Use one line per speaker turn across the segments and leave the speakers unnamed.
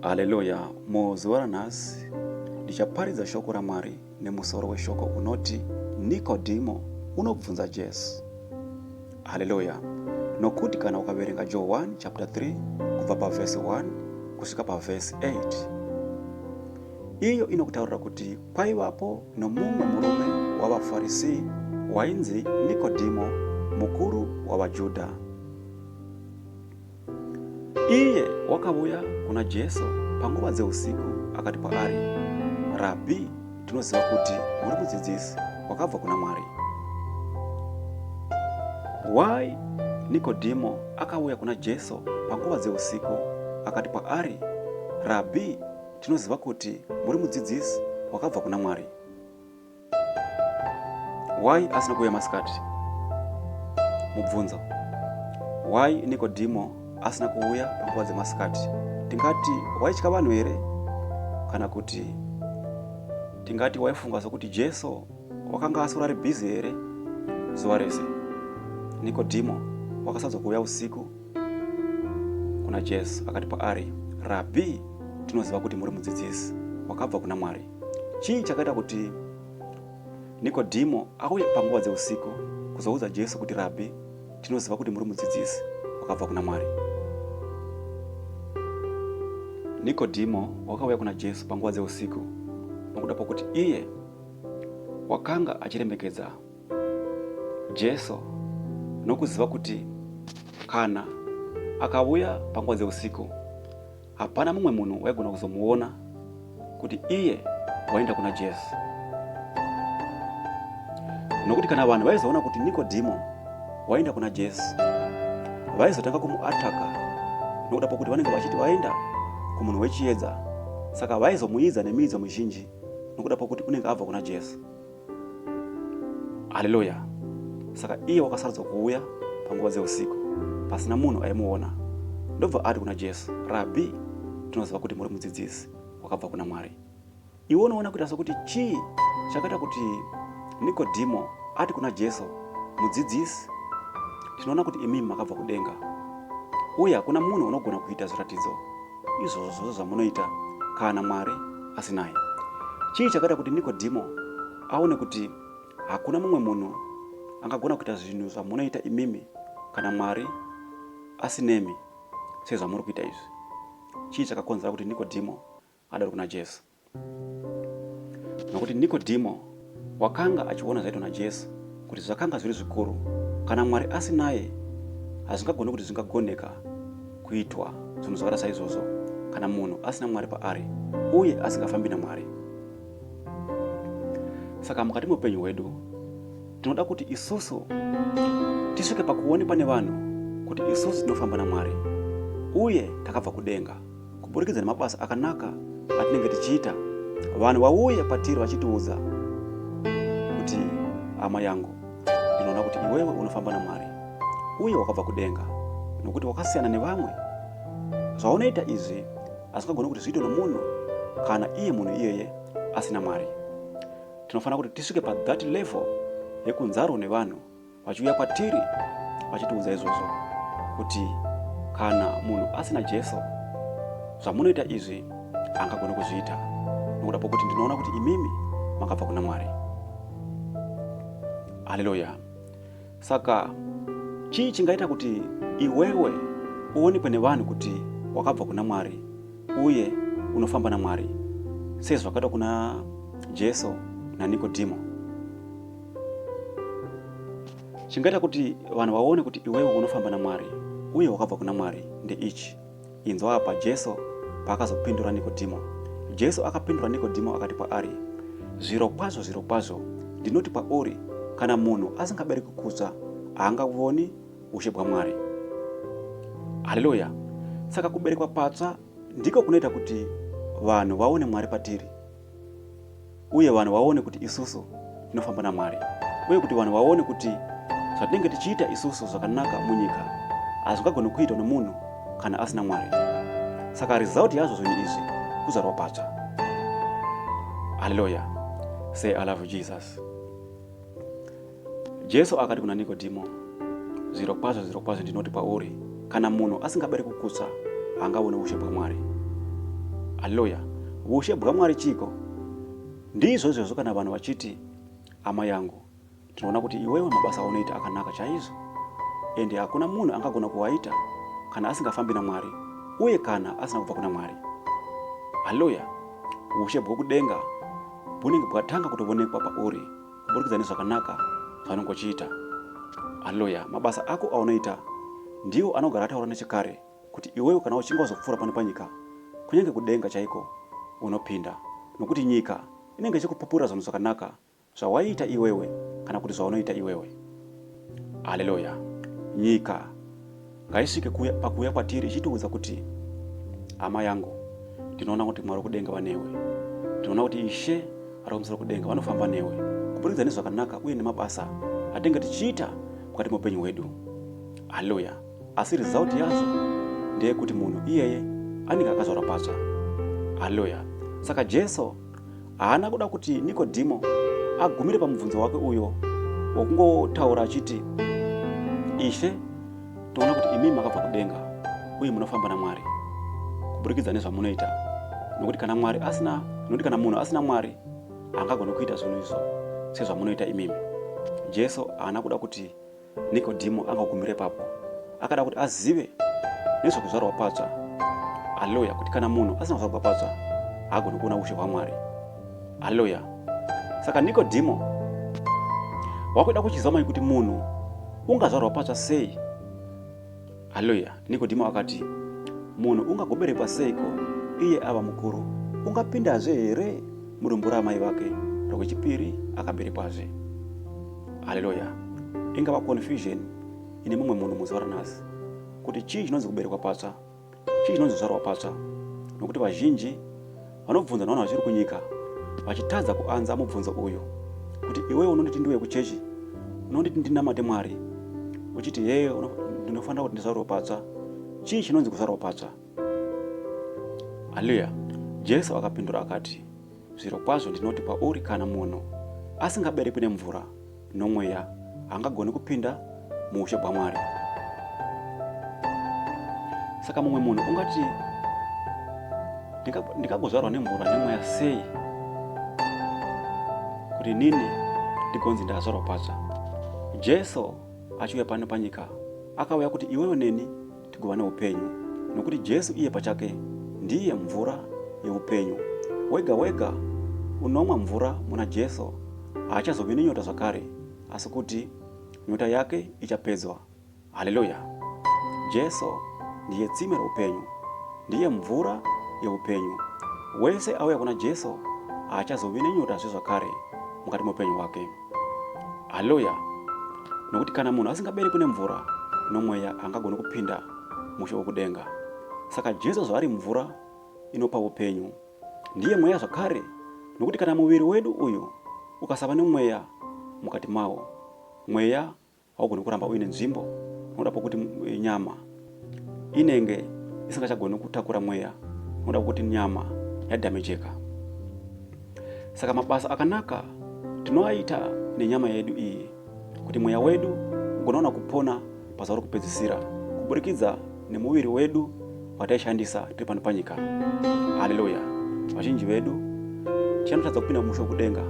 Haleluya! Muzuva ranhasi ndichaparidza shoko raMwari nemusoro weshoko unoti Nikodhimo unobvunza Jesu. Haleluya! Nokuti kana ukaverenga Johani chapter 3 kubva pavhesi 1 kusvika pavhesi 8 iyo inokutaurira kuti kwaivapo nomumwe murume wavaFarisi wainzi Nikodhimo, mukuru wavaJudha. Iye wakavuya kuna Jesu panguva dzeusiku akati kwaari, Rabhi, tinoziva kuti muri mudzidzisi wakabva kuna Mwari. Why Nikodhimo akauya kuna Jesu panguva dzeusiku akati kwaari, Rabhi, tinoziva kuti muri mudzidzisi wakabva kuna Mwari. Why asina kuuya masikati? Mubvunzo. Why Nikodhimo asina kuuya panguva dzemasikati? Tingati waitya vanhu here? Kana kuti tingati waifunga sokuti Jesu wakanga aswera ari busy here zuva rese? Nikodhimo wakasadzwa kuuya usiku kuna Jesu akati kwaari, Rabhi, tinoziva kuti muri mudzidzisi wakabva kuna Mwari. Chii chakaita kuti Nikodhimo auye panguva dzeusiku kuzoudza Jesu kuti Rabhi, tinoziva kuti muri mudzidzisi wakabva kuna Mwari? Nikodhimo wakauya kuna Jesu panguva dzeusiku nokuda kwokuti iye wakanga achiremekedza Jesu nokuziva kuti kana akauya panguva dzeusiku hapana mumwe munhu waigona kuzomuona kuti iye waenda kuna Jesu. Nokuti kana vanhu vaizoona kuti Nikodhimo waenda kuna Jesu, vaizotanga kumuataka nokuda pokuti vanenge vachiti vaenda kumunhu wechiedza, saka vaizomuidza nemiidzo mizhinji nokuda pokuti unenge abva kuna Jesu. Haleluya! Saka iye wakasarudzwa kuuya panguva dzeusiku pasina munhu aimuona, ndobva ati kuna Jesu, Rabhi, tinoziva kuti muri mudzidzisi wakabva kuna Mwari. Iwe unoona kuita sokuti chii chakaita kuti Nikodhimo ati kuna Jesu, Mudzidzisi, tinoona kuti imimi makabva kudenga, uye hakuna munhu unogona kuita zviratidzo izvozvo zvose zvamunoita kana Mwari asinaye. Chii chakaita kuti Nikodhimo aone kuti hakuna mumwe munhu angagona kuita zvinhu zvamunoita imimi kana Mwari asinemi sezvamuri kuita izvi? Chii chakakonzera kuti Nikodhimo adaro kuna Jesu? Nokuti Nikodhimo wakanga achiona zvaitwa naJesu kuti zvakanga zviri zvikuru. Kana Mwari asinaye, hazvingagoni kuti zvingagoneka kuitwa zvinhu zvakaita saizvozvo kana munhu asina Mwari paari uye asingafambi naMwari. Saka mukati meupenyu hwedu tinoda kuti isusu tisvike pakuonekwa nevanhu kuti isusu tinofamba naMwari uye takabva kudenga. Kuburikidza nemabasa akanaka atinenge tichiita, vanhu vauye patiri vachitiudza kuti hama yangu, ndinoona kuti iwewe unofamba naMwari uye wakabva kudenga, nokuti wakasiyana nevamwe. Zvaunoita izvi hazvingagoni kuti zviitwe nomunhu kana iye munhu iyeye asina Mwari. Tinofanira kuti tisvike pathat level yekunzarwo nevanhu vachiuya kwatiri vachitiudza izvozvo kuti kana munhu asina Jesu zvamunoita izvi angagone kuzviita nokuda pokuti ndinoona kuti imimi makabva kuna Mwari. Haleluya! Saka chii chingaita kuti iwewe uonekwe nevanhu kuti wakabva kuna Mwari uye unofamba naMwari sezvakaitwa kuna Jesu naNikodhimo? Chingaita kuti vanhu vaone kuti iwewe unofamba naMwari uye wakabva kuna Mwari ndeichi. Inzwa apa Jesu paakazopindura Nikodhimo. Jesu akapindura Nikodhimo akati kwaari, Zvirokwazvo, zvirokwazvo, ndinoti kwauri, kana munhu asingabereki kutsva, haangavoni ushe bwaMwari. Haleluya! Saka kuberekwa patsva ndiko kunoita kuti vanhu vaone Mwari patiri. uye vanhu vaone kuti isusu tinofamba naMwari uye kuti vanhu vaone kuti zvatinenge tichiita isusu zvakanaka munyika hazvingagoni kuitwa nomunhu kana asina Mwari. Saka result yazvo zvinhu izvi kuzvarwa patsva. Haleluya. Say I love you Jesus. Jesu akati kuna Nikodhimo, Zvirokwazvo, zvirokwazvo ndinoti kwauri, kana munhu asingabereki kutsva, haangaoni ushe bwaMwari. Haleluya! Ushe bwaMwari chiiko? Ndizvo izvozvo kana vanhu vachiti, Hama yangu, ndinoona kuti iwewe mabasa aunoita akanaka chaizvo, ende hakuna munhu angagona kuaita kana asingafambi naMwari uye kana asina kubva kuna Mwari. Haleluya! Ushe bwokudenga bwunenge bwatanga kutovonekwa pauri kuburikidza nezvakanaka zvaunenge uchiita. Haleluya! Mabasa ako aunoita ndiwo anogara ataura nechekare kuti iwewe kana uchinge wazopfuura pano panyika, kunyange kudenga chaiko unopinda, nokuti nyika inenge ichikupupurira zvinhu zvakanaka zvawaiita iwewe kana kuti zvaunoita iwewe. Haleluya! Nyika ngaisvike pakuuya kwatiri ichitiudza kuti, hama yangu, ndinoona kuti Mwari wekudenga vanewe. Ndinoona kuti Ishe vari kumusoro kudenga vanofamba newe kuburikidza nezvakanaka uye nemabasa atinenge tichiita mukati meupenyu hwedu. Haleluya! Asi result yazvo ndeyekuti munhu iyeye anenge akazvarwa patsva. Haleluya! Saka Jesu haana kuda kuti Nikodhimo agumire pamubvunzo wake uyo wokungotaura achiti, Ishe, toona kuti imi makabva kudenga uye munofamba naMwari kuburikidza nezvamunoita, nokuti kana Mwari asina, nokuti kana munhu asina Mwari haangagoni kuita zvinhu izvo sezvamunoita imimi. Jesu haana kuda kuti Nikodhimo angagumira ipapo. Akada kuti azive nezvekuzvarwa patsva. Haleluya! Kuti kana munhu asina kuzvarwa patsva, haagoni kuona ushe hwaMwari. Haleluya! Saka Nikodhimo wakuda kuchiziva manje kuti munhu ungazvarwa patsva sei? Haleluya! Nikodhimo akati, munhu ungagoberekwa seiko iye ava mukuru? Ungapindazve here mudumbu raamai vake rwechipiri akaberekwazve? Haleluya! Ingava confusion ine mumwe munhu muzuva ranhasi kuti chii chinonzi kuberekwa patsva, chii chinonzi kuzvarwa patsva, nokuti vazhinji vanobvunza navanhu vachiri kunyika vachitadza kuanza mubvunzo uyu kuti iwewe unonditi ndiuye kuchechi, unonditi ndinamate Mwari, uchiti hee ndinofanira kuti ndizvarwe patsva. Chii chinonzi kuzvarwa patsva? Haleluya! Jesu akapindura akati, Zvirokwazvo ndinoti kwauri, kana munhu asingaberekwi nemvura nomweya, haangagoni kupinda muushe bwaMwari. Saka mumwe munhu ungati, ndikagozvarwa nemvura nemweya sei kuti nini ndigonzi ndazvarwa patsva? Jesu achiuya pano panyika akauya kuti iwewe neni tigova neupenyu, nokuti Jesu iye pachake ndiye mvura yeupenyu. Wega wega unomwa mvura muna Jesu haachazovi nenyota zvakare, asi kuti nyota yake ichapedzwa. Haleluya! Jesu ndiye tsime roupenyu, ndiye mvura yeupenyu. Wese auya kuna Jesu haachazovi nenyotazve zvakare mukati meupenyu hwake. Haleluya! Nokuti kana munhu asingaberekwi nemvura nomweya haangagoni kupinda mushe wokudenga. Saka Jesu zvaari mvura inopa upenyu, ndiye mweya zvakare, nokuti kana muviri wedu uyu ukasava nemweya mukati mawo, mweya haugoni kuramba uine nzvimbo nokuda kwokuti nyama inenge isingachagoni kutakura mweya nokuda kwokuti nyama yadhamejeka. Saka mabasa akanaka tinoaita nenyama yedu iyi kuti mweya wedu ugonoona kupona pazuva rokupedzisira kuburikidza nemuviri wedu wataishandisa tiri pano panyika. Haleluya! Vazhinji vedu tichanotadza kupinda mumusha wekudenga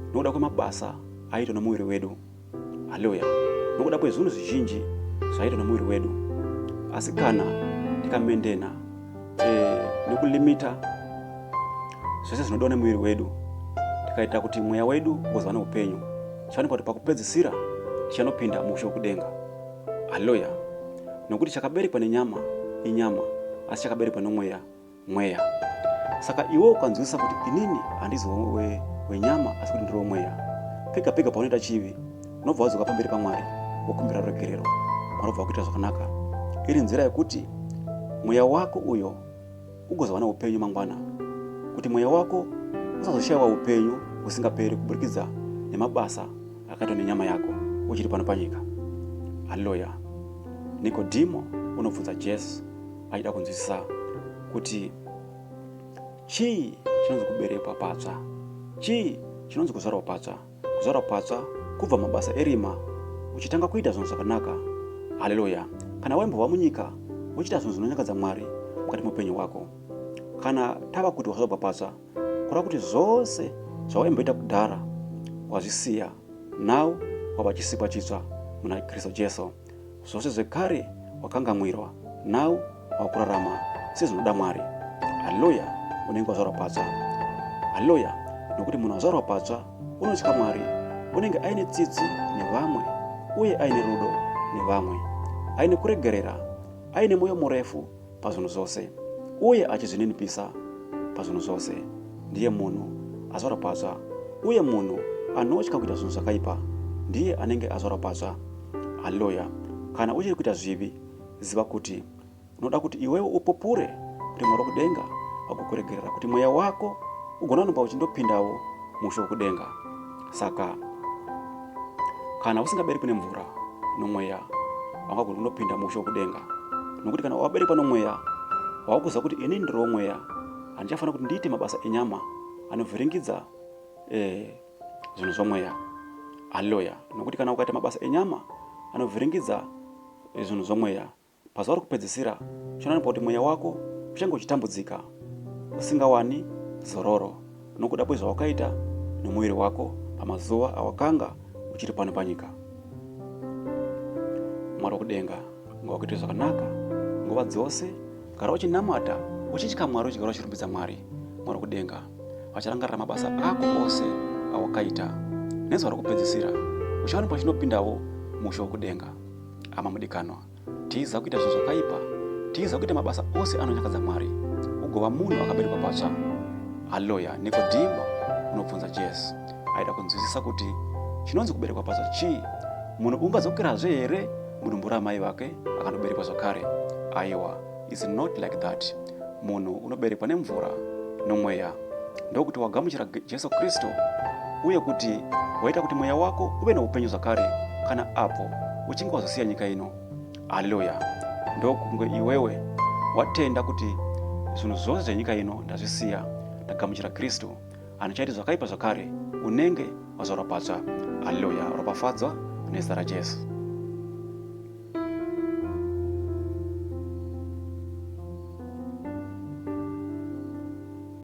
nokuda kwemabasa aiitwa nomuviri wedu. Haleluya! Nokuda kwezvinhu zvizhinji zvaiitwa nomuviri wedu. Asi kana tikamendena e, nekulimita zvese zvinodiwa nemuviri wedu, tikaita kuti mweya wedu ugozova neupenyu, tichaonekwa kuti pakupedzisira tichanopinda muushe wekudenga. Haleluya! Nokuti chakaberekwa nenyama inyama, asi chakaberekwa nomweya mweya. Saka iwe ukanzwisisa kuti inini handizi wenyama asi kuti ndiri womweya, pega pega paunoita chivi unobva wadzoka pamberi paMwari wokumbira ruregerero, Mwari obva wakuitira zvakanaka, iri nzira yekuti mweya wako uyo ugozova neupenyu mangwana, kuti mweya wako usazoshayiwa upenyu husingaperi kuburikidza nemabasa akaitwa nenyama yako uchiri pano panyika. Haleluya! Nikodhimo unobvunza Jesu achida kunzwisisa kuti chii chinonzi kuberekwa patsva, chii chinonzi kuzvarwa patsva. Kuzvarwa patsva kubva mabasa erima uchitanga kuita zvinhu zvakanaka. Haleluya! Kana waimbova munyika uchiita zvinhu zvinonyangadza Mwari mukati meupenyu hwako, Kana tava kuti wazvarwa patsva, kureva kuti zvose zvawaimboita kudhara wazvisiya, now wava chisikwa chitsva muna Kristu Jesu. Zvose zvekare wakangamwirwa, now wakurarama sezvinoda Mwari. Haleluya, unenge wazvarwa patsva. Haleluya, nokuti munhu azvarwa patsva unotya Mwari, unenge aine tsitsi nevamwe uye aine rudo nevamwe, aine kuregerera, aine mwoyo murefu pazvinhu zvose uye achizvininipisa pazvinhu zvose. Ndiye munhu azvarwa patsva uye munhu anotya kuita zvinhu zvakaipa ndiye anenge azvarwa patsva. Haleluya! Kana uchiri kuita zvivi, ziva kuti unoda kuti iwewe upupure kuti Mwari wokudenga vagokuregerera kuti mweya wako ugononopa uchindopindawo mushe wokudenga. Saka kana usingaberekwi nemvura nomweya haungagoni kunopinda mushe wokudenga, nokuti kana waberekwa nomweya wakuziva kuti ini ndiri womweya, handichafanira kuti ndiite mabasa enyama anovhiringidza eh, zvinhu zvomweya. Haleluya! Nokuti kana ukaita mabasa enyama anovhiringidza eh, zvinhu zvomweya, Pazuva rokupedzisira uchaona kuti mweya wako uchange uchitambudzika usingawani zororo nokuda kwezvawakaita nomuviri wako pamazuva awakanga uchiri pano panyika. Mwari wokudenga ngawakuitire zvakanaka nguva dzose. Gara uchinamata uchitya Mwari uchigara uchirumbidza Mwari. Mwari wokudenga vacharangarira mabasa ako ose awakaita nezuva rokupedzisira uchawanikwa uchinopindawo mushe wokudenga. Hama mudikanwa, tiza kuita zvinhu zvakaipa, tiza kuita mabasa ose anonyangadza Mwari, ugova munhu akaberekwa patsva. Haleluya! Nikodhimo unobvunza Jesu, aida kunzwisisa kuti chinonzi kuberekwa patsva chii. Munhu ungadzokerazve here mudumbu raamai vake akandoberekwa zvakare? Aiwa, it's not like that. Munhu unoberekwa nemvura nomweya, ndokuti wagamuchira Jesu Kristu uye kuti waita kuti mweya wako uve noupenyu zvakare kana apo uchinge wazosiya nyika ino. Haleluya! Ndokunge iwewe watenda kuti zvinhu zvose zvenyika ino ndazvisiya, ndagamuchira Kristu, handichaiti zvakaipa zvakare, unenge wazvarwa patsva. Haleluya! Ropafadzwa nezita raJesu.